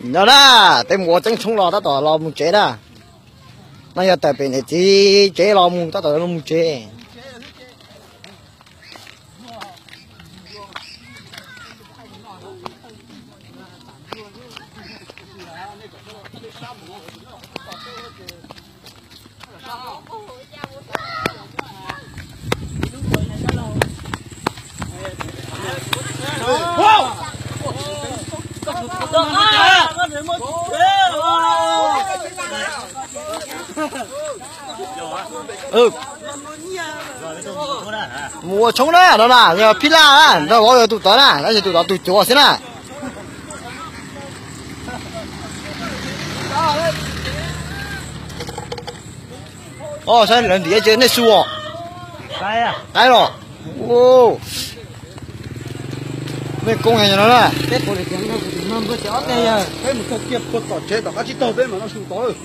No na, peb mus ua txeeb tshoob los tab tom los mus tsev na. No yog tawm pem niam txiv tsev los mus tab tom los mus tsev. Mus ua tshoob na no na, yog phij laj na, nrog vauv yog tus tod na, tab sis tus tod tus cuav xwb na. Saib lawv ntim ces nej su os. Qaib los. Mej koob heev no na. Peb mus txog kiag puag tom tsev tom qab tsib taug peb mam noj su tod.